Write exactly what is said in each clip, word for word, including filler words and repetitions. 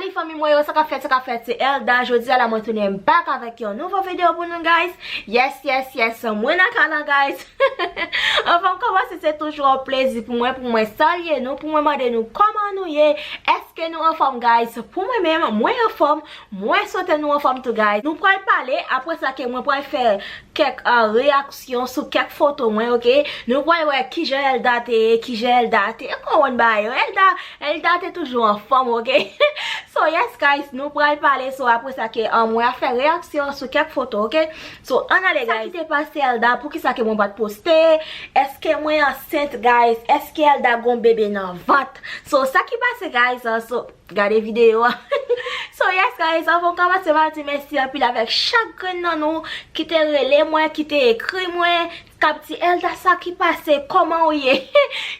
Hey fanmi mwen yo, sa k ap fèt, sa k ap fèt, se Elda. Jodi a la mwen tounen back avèk yon nouvo videyo pou nou, guys. Yes, yes, yes, mwen nan kay la, guys. Anvan m kòmanse, se toujou yon plezi pou mwen, pou mwen salye nou, pou mwen mande nou kòman nou ye. Èske nou anfòm, guys? Pou mwen menm, mwen anfòm. Mwen swete nou anfòm tou, guys. Nou pral pale, apre sa ke mwen pral fè kèk, ah, reyaksyon sou kèk foto mwen, oke? Nou pral wè kijan Elda te ye, kijan Elda te ye. Ou konprann bagay yo. Elda, Elda te toujou anfòm, oke? So, yes, guys, nou pral pale, so, apre sa ke, ah, mwen ap fè reyaksyon sou kèk foto, oke? So, ann ale, guys. Sa ki te pase, Elda? Poukisa ke mwen pa t poste? Èske mwen ansent, guys? Èske Elda gon bebe nan vant? So, sa ki pase, guys, ah, so, gade videyo a. So, yes, guys, anvan m kòmanse, m ap di mèsi anpil avèk chak grenn nan nou ki te rele mwen, ki te ekri mwen, k ap di, "Elda, sa ki pase? Kòman w ye?"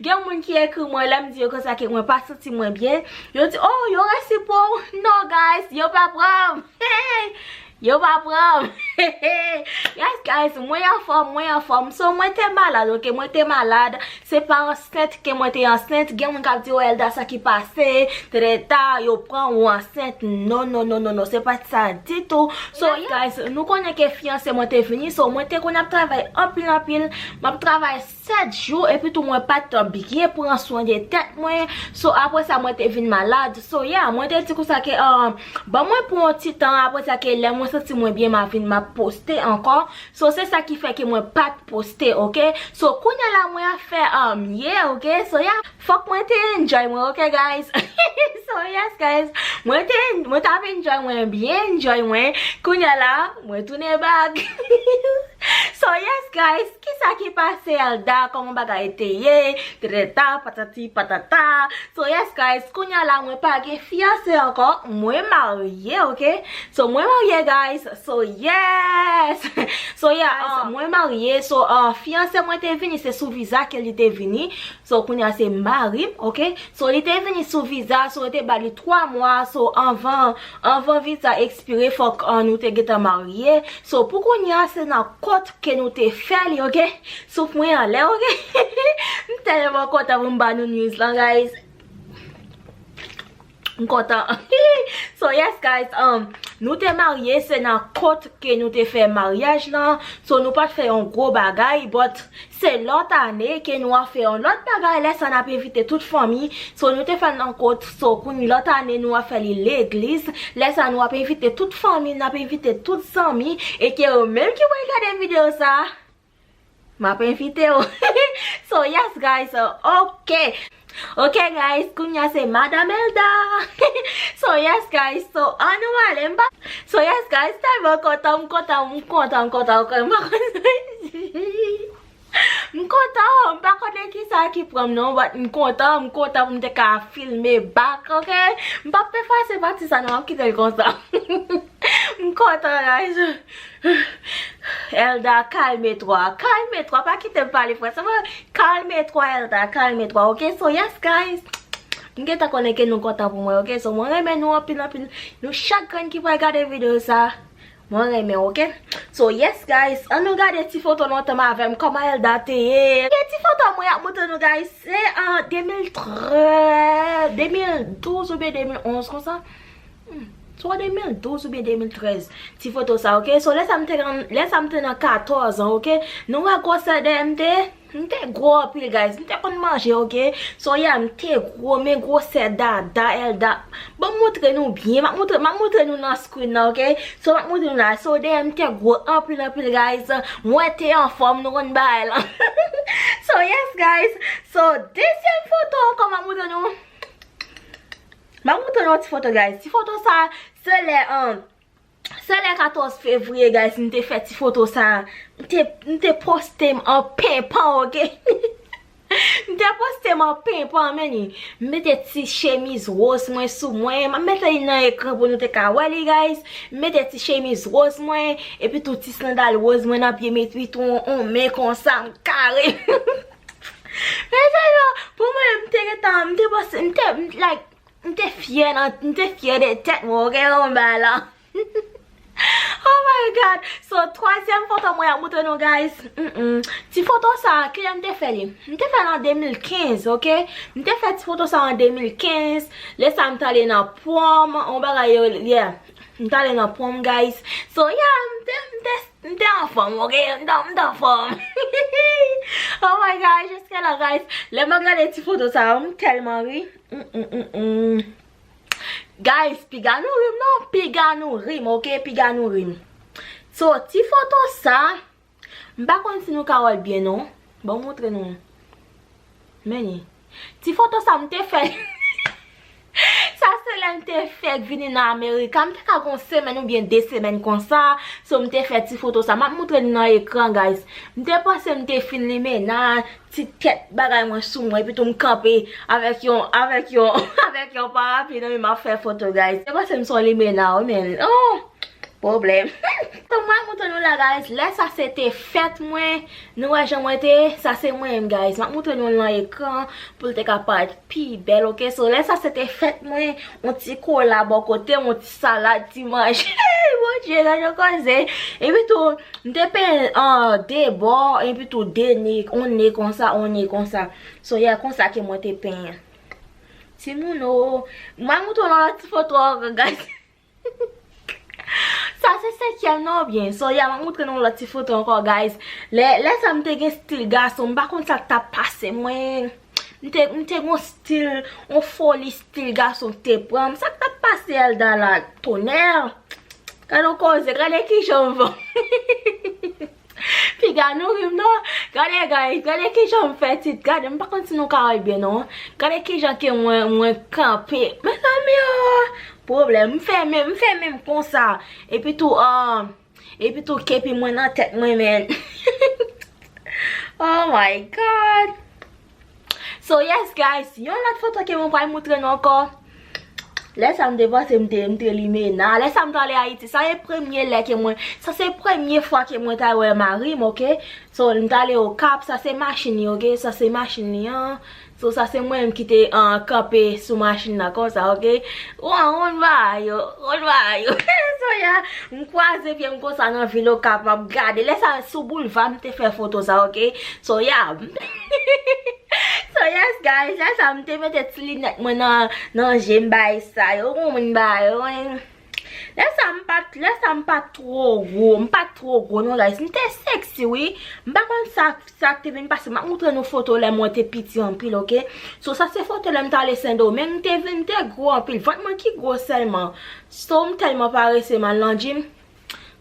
Gen moun ki ekri mwen, lè m di yo konsa ke mwen pa santi mwen byen, yo di, "Oh, yo resi pou w." Non, guys, yo pa pran m. Yo pa pran m. Yes, guys, mwen anfòm, mwen anfòm. So, mwen te malad, oke? Mwen te malad. Se pa ansent ke mwen te ansent. Gen moun k ap di, "Oh, Elda, sa ki pase? Tètèta, yo pran ou ansent." Non, non, non, non, non. Se pa t sa ditou. So, yes, guys, nou konnen ke fiyanse mwen te vini. So, mwen te konn ap travay anpil, anpil. M ap travay sèt jou, epi tou mwen pa t byen pran swen de tèt mwen. So, apre sa, mwen te vin malad. So, yeah, mwen te di konsa ke, um, ban mwen pran yon ti tan, apre sa ke lè mwen santi mwen byen, m a vin, m ap poste ankò. So, se sa ki fè ke mwen pa t poste, oke? So, kounye a la, mwen ap fè, um, yeah, oke? So, yeah, fòk mwen te enjoy mwen, oke, guys? So, yes, guys, mwen te, mwen t ap enjoy mwen, byen enjoy mwen. Kounye a la, mwen tounen back. So, yes, guys, kisa ki pase, Elda? Kòman bagay te ye? Tètèta, patati, patata. So, yes, guys, kounye a la, mwen pa gen fiyanse ankò. Mwen marye, oke? So, mwen marye, guys. So, yes. So, yeah, guys, mwen marye. So, uh, fiyanse mwen te vini, se sou viza ke li te vini. So, kounye a se mari m, oke? So, li te vini sou viza, so, yo te ba li twa mwa. So, anvan, anvan viza ekspire, fòk, uh, nou te gentan marye. So, pou kounye a, se nan kot ke nou te fè li, oke? Souf mwen anlè, oke? M tèlman kontan pou m ba nou news lan, guys. M kontan. So, yes, guys, um, nou te marye, se nan kot ke nou te fè maryaj lan. So, nou pa t fè yon gwo bagay, but se lòt ane ke nou a fè yon lòt bagay. Lè sa, n ap envite tout fanmi. So, nou te fè l nan kot. So, kounye lòt ane, nou a fè li legliz. Lè sa, nou ap envite tout fanmi, n ap envite tout zanmi. E ke yo menm ki pral gade videyo sa, m ap envite yo. So, yes, guys, so, ok. Ok, guys, kounye a se Madam Elda. So, yes, guys, so, ann nou ale, m pa. So, yes, guys, tèlman kontan, m kontan, m kontan, m kontan, ok, m pa konn. M kontan, m pa konnen kisa ki pran m non, but m kontan, m kontan pou m te ka filme back, ok? M p ap efase pati sa non, m ap kite l konsa. M kontan, guys. Elda, calme-toi, calme-toi, pa kite m pale fransè. Calme-toi, Elda, calme-toi, ok? So, yes, guys. M gentan konnen ke nou kontan pou mwen, ok? So, mwen renmen nou anpil, anpil. Nou chak grenn ki pral gade videyo sa. Mwen renmen, ok? So, yes, guys, ann nou gade ti foto nou ansanm avè m, kòman Elda te ye. Gen ti foto mwen ap montre nou, guys, se an de mil trèz, de mil douz oubyen de mil onz konsa. Hmm, swa de mil douz oubyen de mil trèz. Ti foto sa, ok? So, lè sa m te, lè sa m te nan katòz an, ok? Nou wè gwosè dèyè m te? M te gwo anpil, guys. M te konn manje, ok? So, yeah, m te gwo, men gwosè dada, Elda. Ban m montre nou byen. M ap montre, m ap montre nou nan screen nan, ok? So, m ap montre nou la. So, dèyè m te gwo anpil, anpil, guys. Mwen te anfòm, nou konn bagay lan. So, yes, guys. So, dezyèm foto ankò, m ap montre nou. M ap montre nou yon ti foto, guys. Ti foto sa, se lè, um, Se lè katòz fevriye, guys, m te fè ti foto sa. M te, m te poste m an penpan, ok? M te poste m an penpan, men ni. M mete ti chemiz woz mwen sou mwen. M ap mete li nan ekran pou nou te ka wè li, guys. M mete ti chemiz woz mwen, epi tou ti sandal woz mwen nan pye m, epi tou on, on men konsa, m kare. Mezanmi, pou mwen, m te gentan, m te panse, m te, m, like, m te fyè nan, m te fyè de tèt mwen, ok, yon bagay la. Oh My God. So, twazyèm foto mwen ap montre nou, guys. Mm-mm. Ti foto sa, kilè m te fè li? M te fè l an de mil kenz, ok? M te fè ti foto sa an de mil kenz. Lè sa m t ale nan prom, on bagay yo, yeah. M t ale nan prom, guys. So, yeah, m te, m te, m te anfòm, ok? M te, m te anfòm. Oh my God, jiska la, guys. Lè m ap gade ti foto sa yo, m tèlman ri. Mm, mm, mm, mm. Guys, piga nou ri m non, piga nou ri m, ok? Piga nou ri m. So, ti foto sa, m pa konn si nou ka wè l byen non. Bon, montre nou. Men li. Ti foto sa m te fè. Sa se lè m te fèk vini nan Amerika. M te ka gon semèn oubyen de semèn konsa. So, m te fè ti foto sa. M ap montre nou nan ekran, guys. M te panse m te fin limena, ti tèt bagay mwen sou mwen, epi tou m kanpe avèk yon, avèk yon, avèk yon parapli nan men m ap fè foto, guys. Se paske m son limena, wi, men, oh, pwoblèm. So, mwen montre nou la, guys. Lè sa se te fèt mwen, nou wè jan mwen te ye, sa se mwen menm, guys. M ap montre nou nan ekran pou l te ka parèt pi bèl, ok? So, lè sa se te fèt mwen, yon ti kola bò kote, yon ti salad, ti manje. Bondye, gade yon koze. Epi tou, m te penyen an de bò, epi tou de ne, on ne konsa, on ne konsa. So, yeah, konsa ke mwen te penyen. Timoun o, m a montre w nan lòt ti foto ankò, guys. Sa se senkyèm nan oubyen? So, yeah, m a montre nou lòt ti foto ankò, guys. Lè, lè sa m te gen stil gason, m pa konn sa k t ap pase mwen. M te, m te gon stil, on foli stil gason k te pran m. Sa k t ap pase Elda la? Tonè! Gade yon koze, gade kijan m van. Piga nou ri m non. Gade, guys, gade kijan m fè tit. Gade, m pa konn si nou ka wè l byen non. Gade kijan ke mwen, mwen kanpe. Mezanmi o, pwoblèm. M fè menm, m fè menm konsa. Epi tou, ah, epi tou kepi mwen nan tèt mwen, men. Oh my God. So, yes, guys, yon lòt foto ke mwen pral montre nou ankò. Lè sa m te panse m te, m te limena. Lè sa m t ale Ayiti, sa se premye lè ke mwen, sa se premye fwa ke mwen t al wè mari m, ok? So, m t ale Okap, sa se machin li, ok? Sa se machin li an. So, sa se mwen menm ki te, ah, kanpe sou machin nan konsa, ok? Ou an, ou an bagay yo, ou an bagay yo. So, yeah, m kwaze pye m konsa nan vil Okap, m ap gade. Lè sa sou boulva, m te fè foto sa, ok? So, yeah. So, yes, guys, lè sa m te mete ti linèt mwen nan, nan je m, bay sa yo, ou konprann bagay yo, wi. Lè sa m pa t, lè sa m pa t two gwo, m pa t two gwo non, guys. M te sexy, wi. M pa konn sa, sa k te vin pase. M ap montre nou foto lè mwen te piti anpil, ok? So, sa se foto lè m t ale Sendomeng, m te vin, m te gwo anpil. Vant mwen ki gwo sèlman. So, m tèlman parese, m al nan gym.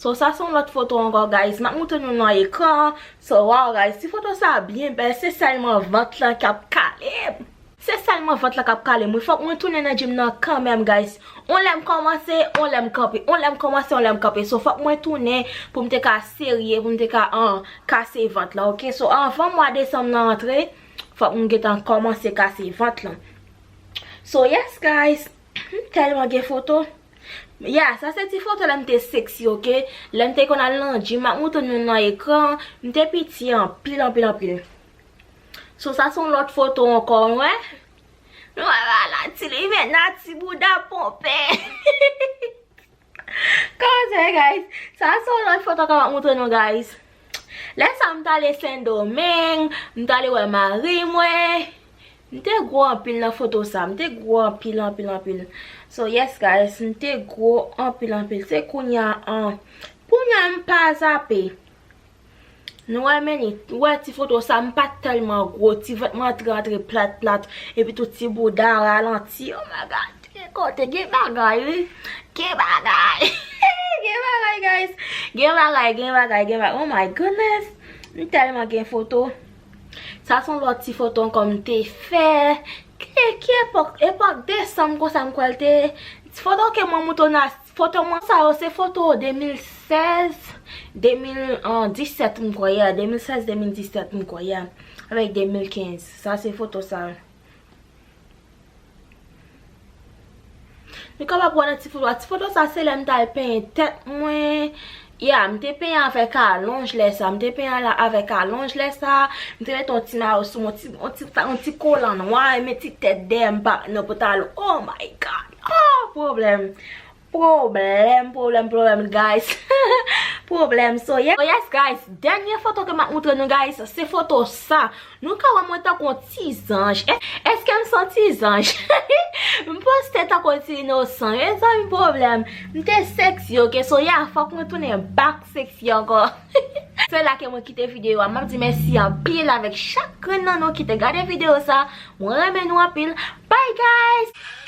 So, sa se yon lòt foto ankò, guys. M ap montre nou nan ekran. So, wow, guys, ti foto sa byen bèl. Se sèlman vant lan k ap kale m. Se sèlman vant lan k ap kale m. Wi, fòk mwen tounen nan gym nan kanmenm, guys. On lè m kòmanse, on lè m kanpe. On lè m kòmanse, on lè m kanpe. So, fòk mwen tounen pou m te ka serye, pou m te ka, an, kase vant lan, ok? So, anvan mwa desanm nan antre, fòk m gentan kòmanse kase vant lan. So, yes, guys. M tèlman gen foto. Yeah, sa se ti foto lè m te sexy, ok? Lè m te konn al nan gym, m ap montre nou nan ekran, m te piti anpil, anpil, anpil. So, sa se yon lòt foto ankò, wi. Nou wè la, ti limena, ti bouda ponpe. Kòman se, guys? Sa se yon lòt foto ke m ap montre nou, guys. Lè sa m t ale Sendomeng, m t ale wè mari mwen. M te gwo anpil nan foto sa. M te gwo anpil, anpil, anpil. So, yes, guys, m te gwo anpil, anpil. Se kounye a, an. Kounye a, m pa zape. Nou wè, men li, ou wè ti foto sa, m pa t tèlman gwo. Ti vant mwen antre, antre plat, plat. Epi tou ti bouda ralanti. Oh my God. Gen kote, gen bagay, wi. Gen bagay. Gen bagay, guys. Gen bagay, gen bagay, gen bagay. Oh my goodness. M tèlman gen foto. Sa se yon lòt ti foto ankò m te fè. Ki, ki epòk? Epòk desanm konsa m kwè l te. Foto ke mwen montre w nan, foto mwen sa yo se foto de mil sèz, de mil disèt m kwè, yeah, de mil sèz, de mil disèt m kwè, yeah. Avèk de mil kenz. Sa se foto sa yo. Nou kapab wè nan ti foto a. Ti foto sa se lè m t al penyen tèt mwen. Yeah, m te penyen avèk alonj lè sa. M te penyen la avèk alonj lè sa. M te mete yon ti mayo sou mwen, yon ti, yon ti, yon ti kolan nwa, e met ti tèt dèyè m pa nan pantalon. Oh my God! Oh, pwoblèm! Pwoblèm, pwoblèm, pwoblèm, guys. Pwoblèm. So, yeah. So, yes, guys, dènye foto ke m ap moutre nou, guys, se foto sa. Nou ka wè mwen tankou yon ti zanj. Es-, èske m se yon ti zanj? M poste tankou yon ti inosan. Mezanmi, pwoblèm. M te seksi, ok? So, yeah, fòk mwen tounen back seksi ankò. Se la ke mwen kite videyo a. M ap di mèsi anpil avèk chak grenn nan nou ki te gade videyo sa. Mwen renmen nou anpil. Bye, guys!